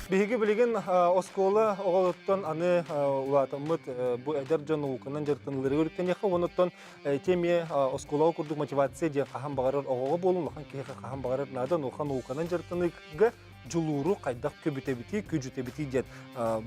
Биһиги билигин оскуола оҕолоруттан аны улаатаммыт бу эдэр дьон науканан дьарыктаныыларыгар үктэниэххэ уонуттан ити эмиэ оскуолаҕа курдук мотивация диэн хаһан баҕарар оҕоҕо буолун улахан киһиэхэ хаһан баҕарар наада онуоха науканан дьарыктаныыга дьулууру хайдах көбүтэбитий күдьүтэбитий диэн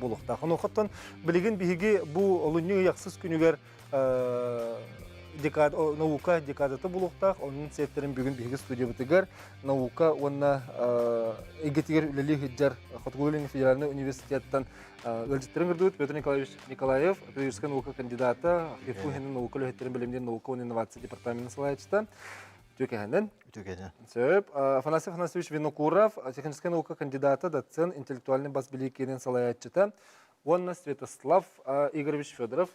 буолуохтаах. Онуохаттан билигин биһиги бу олунньу ый ахсыс күнүгэр декад, наука декадата буолуохтаах. Онон сиэттэрин бүгүн биһиги студиябытыгар наука уонна эйгэтигэр үлэлии сылдьар Хотугулуу-Илиҥҥи федеральнай университеттан ыалдьыттарын көрдүбүт Петр Николаевич Николаев, педагогическай наука кандидата, ХИФУ иһинэн наука үлэһиттэрин бэлэмниир наука уонна инновация департаменын салайааччыта. Үтүөкэһэнэн. Үтүөкэһэнэн. Сөп. Афанасий Афанасьевич Винокуров, техническай наука кандидата, доцент, интеллектуальный бас билии киинин салайааччыта. Уонна Святослав Игоревич Федоров,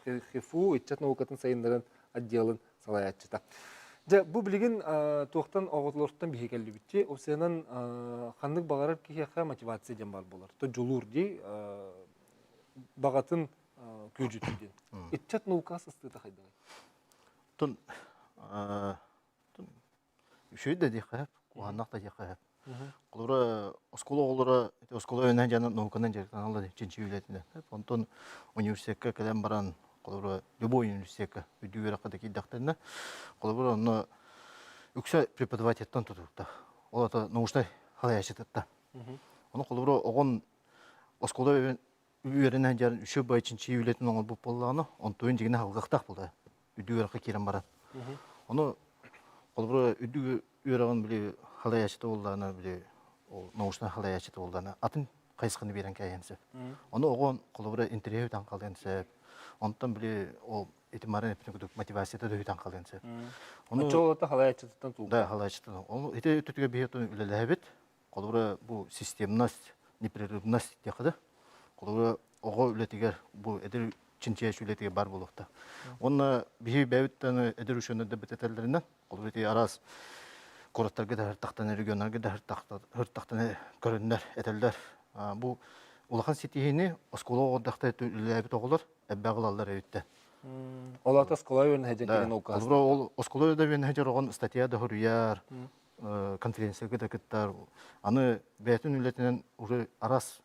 ХИФУ ыччат наукатын сайыннарын отделын салайааччыта. Дьэ, бу билигин туохтан оҕотолортон биһи кэллибитти, опциянан ханнык баҕарар киһиэхэ мотивация диэн бар буолар. То дьулуур дии, баҕатын күүдьүтүү диэн. Ыччат наука сыстыыта хайдаҕый? Тун Үчүгэй да диэххэ сөп, куһаҕаннаах да диэххэ сөп. Холобура, оскуола оҕолоро ити оскуола үөрэнэн дьоно науканан дьарыктаналлар чинчийии үлэтинэн. Онтон университекка кэлэн баран, холобура, любой университекка үрдүк үөрэххэ да киирдэхтэринэ, холобура, онно үксэ преподавательтан тутулуктаах. Ол аата научнай салайааччытыттан. Ону холобура, оҕон оскуола үөрэнэн дьон үчүгэй бай чинчийии үлэтин оҥорбут буоллаҕына, онтуйун дьиҥинэ алгыахтаах буолар. Үрдүк үөрэххэ киирэн баран. Ону холобура үрдүк үөрэҕин били халайааччыта буоллаҕына били ол научнай халайааччыта буоллаҕына атын хайысханы биэрэн кээһиэн сөп. Ону оҕо холобура интэриэһи үтэн халыан сөп. Онтон били ол ити марын эппитин курдук мотивацията да үтэн халыан сөп. Ону Оччолото халайааччытыттан тулуктаах. Да, халайааччытыттан. Ол ити өттүгэр биһи үлэлэһэбит. Холобура, бу системность, непрерывность диэххэ да. Холобура, оҕо үлэтигэр, бу эдэр чинчийээччи үлэтигэр баар буолуохтаах. Уонна биһи бэйэбит эдэр учуонайдар бэтэтэллэринэн, холобура, ити араас куораттарга да һыртахтан, регионнарга да һыртахтан көрөннөр, этэллэр. Бу улахан ситиһиини оскуола оҕордохто үлэлээбит оҕолор элбэх ылаллар эбиттэ. Ол аата оскуола үөрэнэ сылдьан кэлин ол Холобура, ол оскуола да үөрэнэ сылдьар оҕон статья да суруйар, конференцияга да кыттар. Аны бэйэтин үлэтинэн уже араас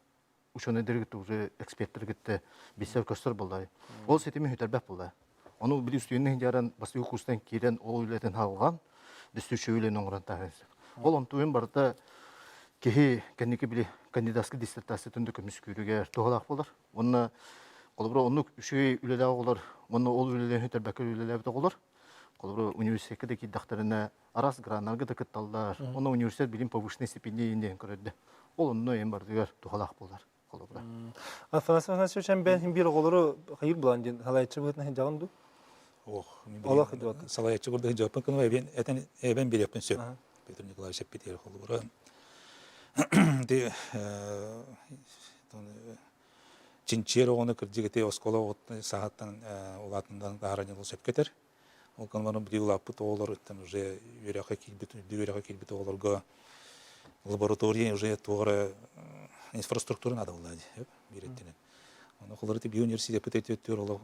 ученыйдары кытта уже эксперттери кытта билсэр көрсөр буоллар. Ол ситими сүтэрбэт буолла. Ону били үстүөннэ дьаран бастакы курстан киирэн ол үлэтин халҕан дөстүүчү үлэни оҥорон таһааран. Ол онтуйун барыта киһи кэнники били кандидатскай диссертациятын да көмүскүүрүгэр туһалаах буолар. Уонна холобура оннук үчүгэй үлэлээх оҕолор уонна ол үлэлэрин сүтэрбэккэ үлэлээбит оҕолор холобура университекка да киирдэхтэринэ араас граннарга да кытталлар. Онно университет билим повышенной стипендия диэн көрөрдө. Ол онно эм барытыгар туһалаах буолар холобура. Афанасий Афанасьевич эн бэйэн биир оҕолору хайыр булан диэн салайааччы быһыытынан сылдьаҕын дуу? Ох, Олох идиот. Салайааччы курдук сылдьыбаппын кынова эбэн этэн эбэн бириэхпин сөп. Петр Николаевич эппитигэр холобура. Ди чинчиэр оҕону кырдьык ити оскуола оҕотун саһаттан улаатындан таһааран сөпкө этэр. Ол гынан били улааппыт оҕолор там уже үөрэххэ киирбит, үрдүк үөрэххэ киирбит оҕолорго лаборатория уже туох эрэ инфраструктура наада буолла дии биир өттүнэн. Ону холор ити биоуниверситеппит өттүгэр олох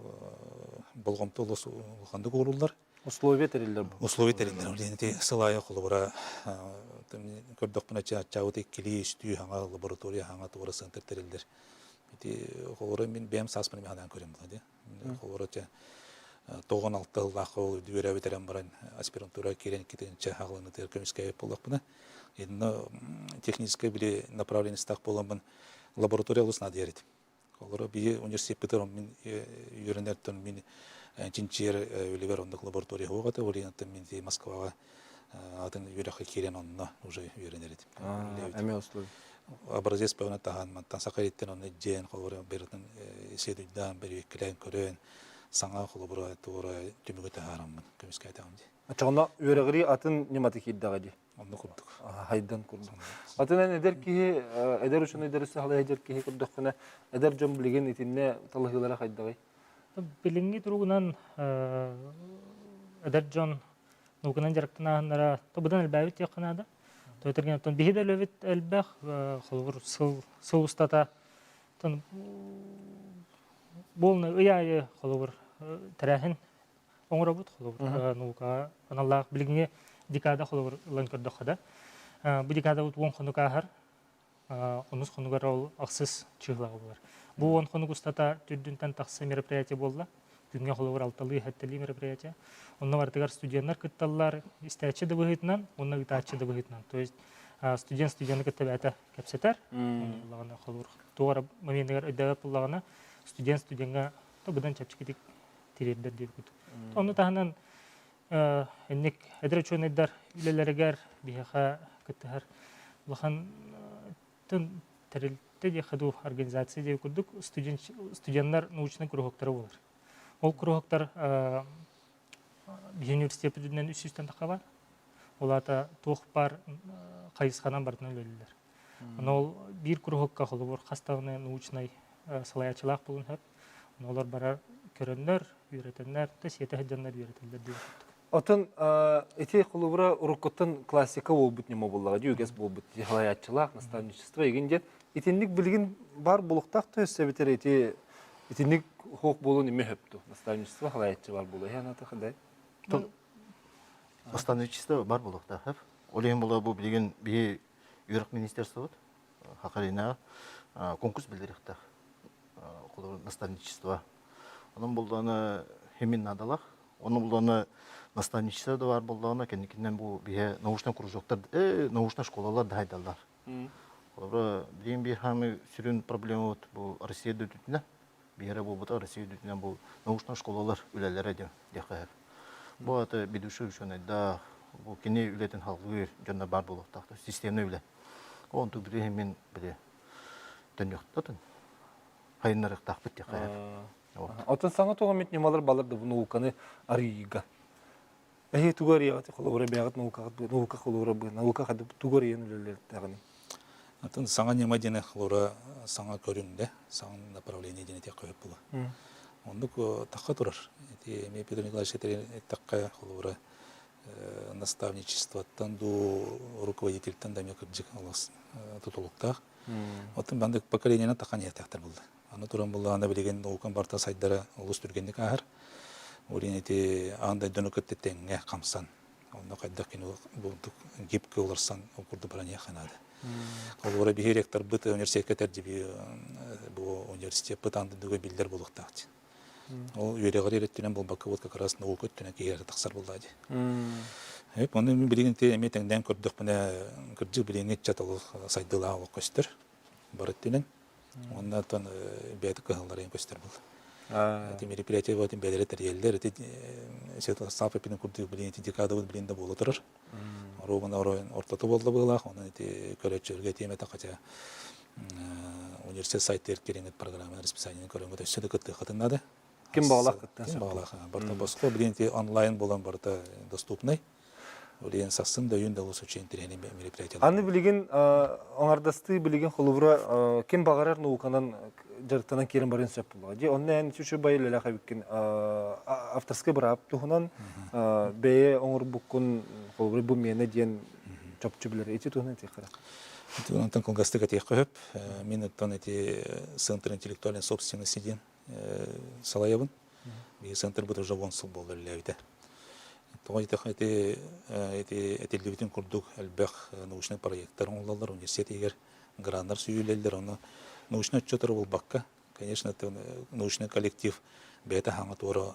болҕомто олус улаханнык ууруллар. Условия тэриллэр бу. Условия тэриллэр. Ол ити сыл аайы холобура көрдөхпүнэ чааччаабыт иккилии, үстүү хаҥа лаборатория хаҥа туора центр тэриллэр. Ити холобура мин бэйэм сааспын эмиэ ханаан көрөм була дии. Холобура 96 сыллаахха ол үөрэ бүтэрэн баран аспирантура киирэн китинчэ хаҕылынытыгар көмүскээбит буоллахпына инно техническэй били направленностаах буоламмын лаборатория олус наадыйар этим. Олоро биһи университеппытыгар мин үөрэнэртэн мин чинчийэр үлэбэр оннук лаборатория суох этэ, ол иһин мин Москваҕа атын үөрэххэ киирэн онно уже үөрэнэр этим. Эмиэ условия. Образец бөҕөнө таһан мантан саха ириттэн онно дьиэн холобура барытын исследуйдаан бэрэбиэркэлээн көрөн саҥа холобура туора түмүгү таһаараммын көмүскээтэҕим дии. Оччоҕуна үөрэҕирии атын ньымата киирдэҕэ дии. Онно курдук. Хайдан курдук. Атын эн эдэр киһи, эдэр учуонайдары сахалыы эдэр киһи көрдөххүнэ, эдэр дьон билигин итиннэ талаһыылара хайдаҕый? Билиҥҥи туругунан эдэр дьон науканан дьарыктанааһыннара быдан элбээбит диэххэ наада. Тойтергин оттон биһи да үлэбит элбэх, холобур сыл сыл устата буолна ый аайы холобур тэрээһин оҥоробут холобур наукаҕа аналлаах билиҥҥи декада холобур ылан көрдөххө да бу декадабыт 10 хонук ааһар. Онус хонугар ол ахсыс чыһылаҕа буолар. Бу 10 хонук устата түрдүнтэн тахса мероприятие буолла. Күҥҥэ холобур алталыы, сэттэлии мероприятие. Онно барытыгар студеннар кытталлар, истээччи да быһыытынан, уонна ыытааччы да быһыытынан. То есть студент студены кытта бэйэтэ кэпсэтэр. Онно холобур туох эрэ моменыгар өйдөөбөт буоллаҕына, студент студеҥҥа быдан чэпчэкитик тириэрдэр диэбит. Ону таһынан инник эдэр учуонайдар үлэлэригэр биһиэхэ кыттыһар улахан тэрилтэ диэххэ дуу, организация диэки курдук студеннар научнай куруһуоктара буолар. Ол куруһуоктар биһи университет үрдүнэн үс сүүстэн тахха бар. Ол аата туох баар хайысханан барытынан үлэлииллэр. Ону ол биир куруһуокка холобур хас даҕаны научнай салайааччылаах буолуон сөп. Ону олор барар көрөннөр, үөрэтэннэр, да сиэтэ сылдьаннар үөрэтэллэр диэн курдук. Отон ити холобура уруккуттан классика буолбут ньыма буоллаҕа дии, үгэс буолбут салайааччылаах, наставничество игин диэн. Итинник билигин бар булуктаах төһөссө эбитэр ити итинник хуох буолуон имэ хөпту. Наставничество салайааччы бар буолуо. Эһэ аната Наставничество бар буолуохтаах. Ол иһин була бу билигин биһи үөрэх министерствобыт Хахалина конкурс биллэриэхтээх наставничество. Онон буллаҕына химин наадалаах. Онон буллаҕына наставничество да баар буоллаҕына кэнникинэн бу биһэ научнай кружоктар, научнай школалар да хайдаллар. Холобура, билигин биир хаамыы сүрүн проблемабыт бу Россия дөтүтүнэ биһиэрэ буолбута Россия үрдүнэн бу научнай школалар үлэлэрэ диэн диэххэ сөп. Бу аты ведущий ученайдаах, бу кини үлэтин салгыыр дьоннор баар буолуохтаахтар, системный үлэ. Онту били мин били төннүөхтөтүн хайыннарыахтаахпыт диэххэ сөп. Оттон саҥа туох эмит ньымалар балар да бу науканы арыйыыга. Эһи тугу арыйаҕыт холобура бэйэҕит наукаҕыт наука холобура наука тугу арыйан үлэлиэхтээҕиний? Атын саҥа ньыма диэн холобура саҥа көрүҥ да, саҥа направление диэн этиэххэ сөп буолар. Оннук тахха турар. Ити эмиэ Петр Николаевич эттэххэ холобура наставничествоттан дуу, руководительтэн да эмиэ кырдьык олус тутулуктаах. Оттон бандык поколениенан тахан иһэртээхтэр булла. Аны туран буллаҕына билигин наукам барыта сайдара олус түргэнник ааһар. Ол иһин ити аан дойдуну кытта тэҥҥэ хамсан, онно хайдах кини буунтук гибкий уларсан ол курдук баран иһиэххэ наада. Холобура биһи ректорбыт университетка тэрдиби бу университеппыт аан дойдуга биллэр буолуохтаах дии. Ол үөрэҕэр өттүнэн буолбакка вот как раз наука өттүнэн киһи тахсар буоллаа дии. Эп оны мин билигин эмиэ тэҥнээн көрдөхпүнэ кырдьык билиҥҥи ыччат олох сайдыылаах олох көстөр бар өттүнэн. Уонна оттон бэйэтэ кыһаллара көстөр буолла. Ити мероприятие вот бэйэлэрэ тэрийэллэр. Ити Святослав Пеппин курдук билин ити декадабыт билин да буола турар. Ровно ортото буолла быһыылаах. Онон ити көрөөччүлэргэ тиэмэтэ хотя университет сайтыгар кириҥит программа расписаниены көрөҥҥүт өссө да кыттыаххытын наада. Ким баҕалаах кыттан Ким баҕалаах. Барыта босхо билин ити онлайн буолан барыта доступный. Билигин сарсын да өйүн да олус үчүгэй интэриэһинэй мероприятиялар. Аны билигин оҥардастыы билигин холобура ким баҕарар науканан дьарыктанан киирэн барыан сөп буолуоҕа. Дии онно эн үчүгэй бай үлэлээх эбиккин авторскай быраап туһунан бэйэ оҥорбуккун холобура бу миэнэ диэн чопчу билэр. Ити туһунан этиэххэ. Ити онтон кылгастык этиэххэ сөп. Мин оттон ити Центр интеллектуальной собственности диэн салайабын. Биһиги центрбыт уже 10 сыл буолла үлэлээбитэ. Тоҕо диэтэххэ ити ити этиллибитин курдук элбэх научнай проекттар оҥоһуллаллар, университет иһигэр граннар сүүйүллэллэр, ону научнай отчуоттары булбакка, конечно, научный коллектив бэйэтэ хаҥа туора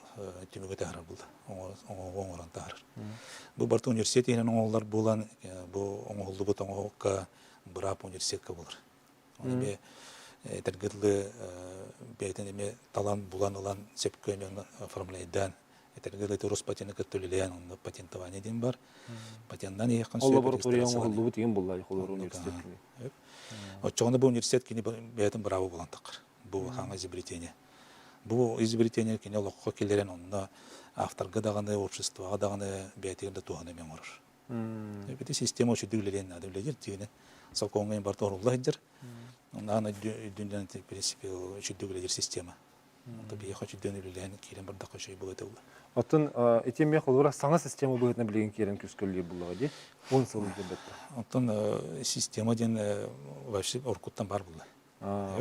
түмүгү таһаарар буолла, оҥоһугу оҥорон таһаарар. Бу барыта университет иһинэн оҥоһуллар буолан, бу оҥоһуллубут оҥоһукка быраап университетка буолар. Оны эмиэ этэргэ дылы бэйэтин эмиэ талан булан ылан сөпкө эмиэ оформляйдаан этэргэ дылы Роспатены кытта үлэлээн онно патентование диэн бар. Патеннан иһиэххин сөп. Лаборатория оҥоһуллубут иһин булла холобур университет кини. Оччоҕуна бу университет кини бэйэтин браво булан таххар. Бу хаҥа изобретение. Бу изобретение кини олоххо киллэрэн онно авторга даҕаны, обществоҕа даҕаны бэйэтигэр да туһаны эмиэ оҥорор. Ити система үчүгэй үлэлиэн наада үлэлиир дьиэни сокуоҥҥа барыта оҥорулла сылдьар. Онно үрдүнэн в принципе үчүгэй үлэлиир система. Онто биһиэхэ үчүгэй үлэлээн киирэн бардахха үчүгэй буолуо этэ буолла. Оттон ити эмиэ холобура саҥа система быһыытынан билигин киирэн күскөллүүр буоллаҕа дии. 10 сыл диэн Оттон система диэн вообще оркуттан бар буолла.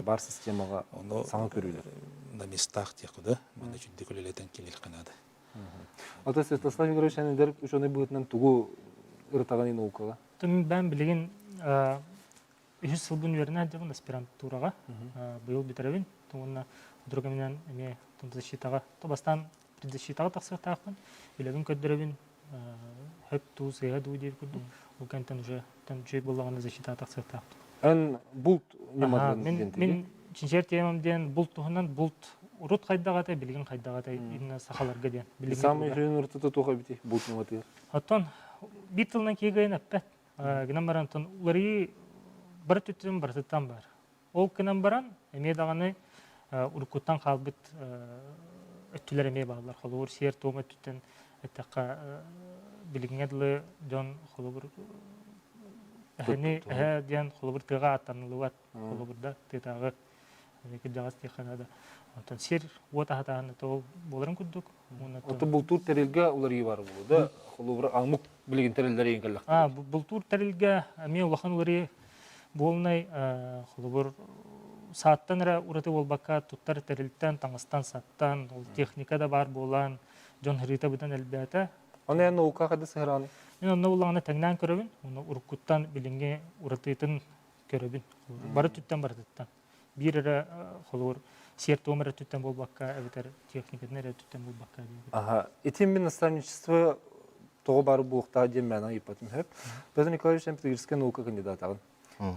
Бар системаҕа саҥа көрүүлэр. На местах диэххэ да, манна үчүгэй үлэлэтэн киириэххэ наада. Ата Святослав Егорович эн эдэр ученый быһыытынан тугу ырытаҕыный наукаҕа? Бэм билигин Үһүс сылбын үөрэнэ сылдьабын аспирантураҕа. Быйыл бүтэрэбин. Уонна сотору кэминэн эмиэ защитаҕа, бастаан предзащитаҕа тахсыахтаахпын. Үлэбин көрдөрөбүн, хөп дуу, сыыһа дуу диир курдук. Ол кэнниттэн уже үчүгэй буоллаҕына защитаҕа тахсыахтаахпын. Эн булт ньыматын Мин, мин чинчийэр темам диэн булт туһунан булт урут хайдах этэ, билигин хайдах этэ именно сахаларга диэн. Самый сүрүн уратыта туох эбитий булт ньыматыгар? Оттон биир тылынан киһи кыайан эппэт. Гынан баран оттон уларыйыы бары өттүттэн барытыттан баар. Ол гынан баран эмиэ даҕаны уруккуттан хаалбыт өттүлэр эмиэ бааллар. Холобур, сиэр-туом өттүттэн эттэххэ, билиҥҥэ дылы дьон холобур эһэни эһэ диэн холобур тыаҕа аттаныллыбат. Холобур да тыатааҕы кырдьаҕас диэххэ наада. Онтон сир уот аһатааһын ол буоларын курдук. Ото бултуур тэрилгэ уларыйыы бар буолуо да холобур омук билигин тэриллэр иин кэллэхтэр. Бултуур тэрилгэ эмиэ улахан уларыйыы буолунай холобур сааттан эрэ ураты буолбакка туттар тэрилтэн, таҥастан, саптан, ол техника да баар буолан дьон ырыыта быдан элбээтэ. Оны эн наука хады сыһырааны? Мин онно буллаҕына тэҥнээн көрөбүн. Уну уруккуттан билиҥҥи уратытын көрөбүн. Бары өттүттэн барытыттан. Биир эрэ холобур сиэр-туом эрэ өттүттэн буолбакка эбэтэр техникатын эрэ өттүттэн буолбакка диэн. Аха. Итин мин наставничество тоҕо баар буолуохтаах диэн мээнэ ыйыппатым сөп. Петр Николаевич эн педагогическай наука кандидатаҕын.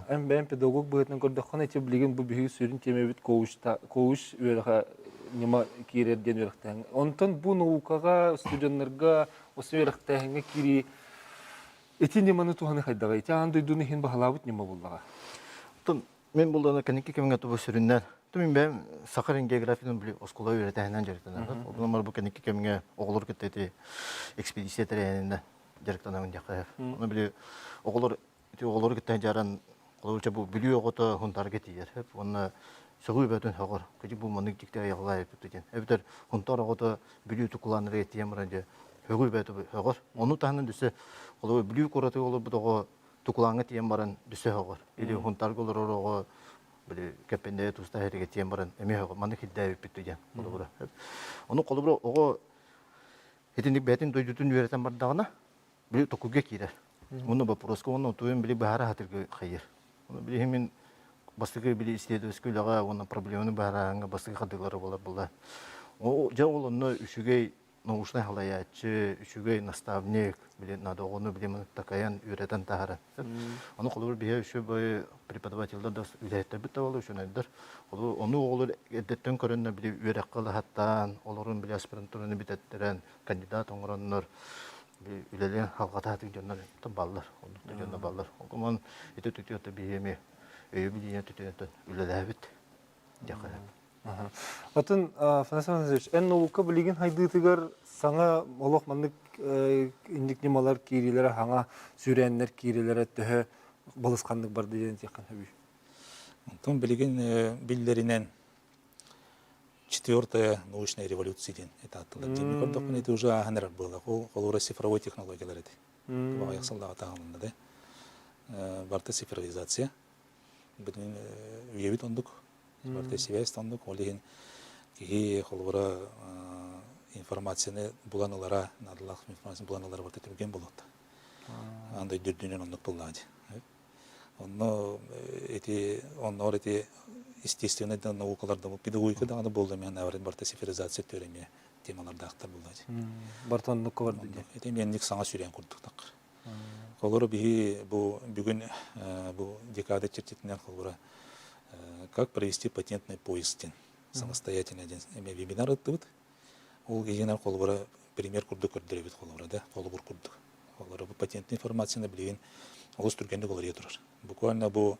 Эн бэйэм педагог быһыытынан көрдөххүнэ ити билигин бу биһиги сүрүн тиэмэбит коуч үөрэҕэ ньыма киирэр диэн үөрэхтээһин. Онтон бу наукаҕа студеннарга осы үөрэхтээһиҥҥэ киирии Ити ньыманы туһаны хайдаҕый? Ити аан дойдуну иһин баһылаабыт ньыма буоллаҕа. Оттон мин буллаҕына кэнники кэмҥэ тубу сүрүннээн то мин бэйэм саха географиятын били оскуола үөрэтээһинэн дьарыктанабын. Онон бу кэнники кэмҥэ оҕолор кытта ити экспедиция тэрээһининэн дьарыктанабын диэххэ. Ону били оҕолор ити оҕолору кытта дьаран холобурча бу Бүлүү оҕото Хунтаарга тиийэр. Уонна сөҕүү бөтүн сөҕөр. Кыдьык бу маннык дьикти айылҕа эппит диэн. Эбэтэр Хунтаар оҕото Бүлүү тукулааннарыгар тиийэн баран дьэ Һөҕүү бөтө һөҕөр. Ону таһынан дүсэ холобур Бүлүү куоратыгар олорбут оҕо Тукулааҥҥа тиийэн баран дүсэ һөҕөр. Или Хунтаарга олорор оҕо били Кэппэндээйи тустаах иһиргэ тиийэн баран эмиэ һөҕөр. Маннык хирдээбиппит диэн холобура. Ону холобура оҕо итинник бэйэтин дойдутун үөрэтэн бардаҕына били токуйга киирэр. Уонна боппуруоска уонна туйун били быһаара сатыырга хайыр. Ону били мин бастакы били исследовательскай үлэҕэ уонна проблеманы быһаарааһыҥҥа бастакы хардыылара буолар буолла. Дьэ ол онно үчүгэй научнай салайааччы, үчүгэй наставник, били надо оҕону били такайан, үөрэтэн таһааран. Ону холобур биһи үчүгэй преподавателлэр да үлэһиттэрбит да буолар, учуонайдар. Холобур ону оҕолор эрдэттэн көрөннөр били үөрэххэ ылаһаттаан, олорун били аспирантураны бүтэттэрэн, кандидат оҥороннор үлэлээн халҕатаатык дьоннор баллар, оннук да дьоннор баллар. Онон ити түтүөтэ биһи эмиэ өйү билиинэ түтүөтэн үлэлээбит диэххэ Атын Афанасий Афанасьевич, эн наука билигин хайдыытыгар саҥа олох маннык инник ньымалар киириилэрэ, хаҥа сүүрээннэр киириилэрэ төһө балысханнык барды диэн этиэххин сөбүй? Онтон билигин биллэринэн четвертая научная революция диэн этааттылар. Дьиэми көрдөхпүнэ ити уже ааһан эрэр буолла. Ол холура цифровой технологиялар эти. Аҕыйах сыллааҕы таһымында да. Барыта цифровизация. Бүтүн үйэбит ондук. Барыта связь оннук. Ол иһин киһи холобура информацияны булан ылара, наадалаах информацияны булан ылара барыта түргэн буолуохта. Аан дойду үрдүнэн оннук буоллаҕа дии. Онно ити онноор ити естественнай да наукалар да педагогика даҕаны буолла эмиэ наоборот барыта цифровизация өттүгэр эмиэ темалардаахтар буолла дии. Барыта оннукка барда дии. Ити эмиэ инник саҥа сүүрээн курдук таххар. Холобура биһи бу бүгүн бу декада чэрчитинэн холобура как провести патентный поиск диэн самостоятельно диэн эмиэ вебинар ыыттыбыт. Ол иһинэн холобура пример курдук көрдөрөбүт холобура да холобур курдук. Холобура бу патентный информацияны билигин олус түргэнник уларыйа турар. Буквально бу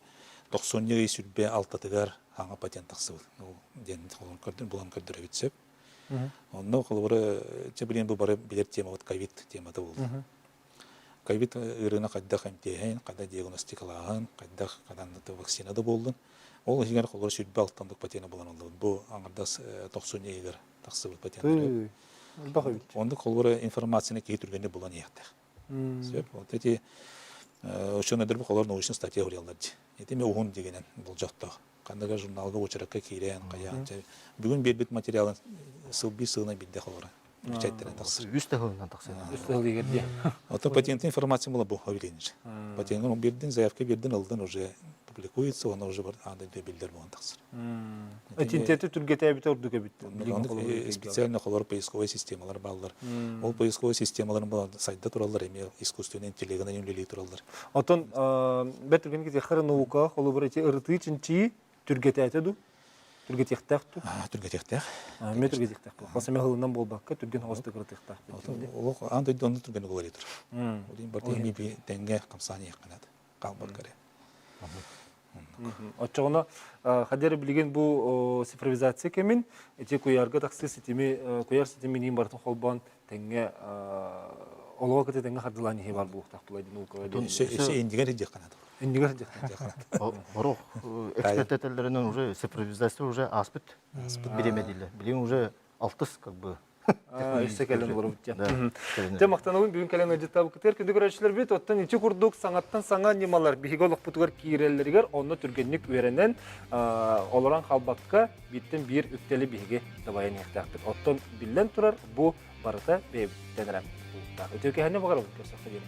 тохсунньу ый сүрбэ алтатыгар хаҥа патент тахсыбыт. Ол диэн булан көрдөрөбүт сөп. Онно холобура чэ билигин бу бары билэр темабыт ковид темата буолла. Ковид ыарыыны хайдах эмтээһин, хайдах диагностикалааһын, хайдах ханан вакцина да буоллун. Ол иһигэр холобура сүрбэ алтандык патена булан ыллыбыт. Бу аҥардас тохсунньу ыйыгар тахсыбыт патеннары. Элбэх эбит. Оннук холобура информацияны киһи түргэнник булан иһиэхтээх. Сөп. Вот эти ученыйдар бу холобура научный статья суруйаллар дии. Ити эмиэ уһун дигинэн болдьохтоох. Ханнык журналга уочаракка киирэн, хайаан. Бүгүн биэрбит материалын сыл биир сылынан биирдэ холобура печаттаран тахсар. Үс да сылынан тахсар. Үс сыл иһигэр диye. Ото патентный информация была бу объявление. Патентын биэрдин, заявка биэрдин, ылдын уже. публикуется, оно уже аан дойду биллэр буолан тахсар. Этинтиэти түргэтээбитэ ордук эбит. Специально холор поисковой системалар бааллар. Ол поисковой системаларын сайда тураллар, эмиэ искусственный интеллегынан үлэлии тураллар. Отон бэрт түргэнник этиэххэ наука холобур эти ырытыы чинчии түргэтээтэ ду? Түргэтиэхтээх ду? Түргэтиэхтээх. Эмиэ түргэтиэхтээх. Хас эмэ сылынан буолбакка түргэн оҕустук ырытыахтаах. Олох аан дойду онно түргэн уларыйа турар. Ол иһин барыта эмиэ тэҥҥэ хамсаан иһиэххэ наада. Хаалбакка эрэ. Оччоҕуна хадер билигин бу цифровизация кэмин ити куйаарга тахсыы ситими куйаар ситиминиин барытын холбоон тэҥҥэ олоҕо кытта тэҥҥэ хардылаан иһи бар буолуохтаах була дин уука Өссө индигэр идиэххэ наада. Индигэр идиэххэ Хорох эксперт этэллэринэн уже цифровизация уже ааспыт. Бириэмэ дииллэр. Билигин уже алтыс как бы Өссө кэлэн олоробут диэн. Дьэ махтанабын бүгүн кэлэн ыалдьыттаабыккытыгар күндү көрөөччүлэрбит оттон ити курдук саҥаттан саҥа ньымалар биһиги олохпутугар киирэллэригэр онно түргэнник үөрэнэн олорон хаалбакка бииртэн биир үктэли биһиги дабайан иһиэхтээхпит. Оттон биллэн турар бу барыта бэйэбититтэн эрэ тутулуктаах. Үтүө киһини баҕарабын көрсөххө диэри.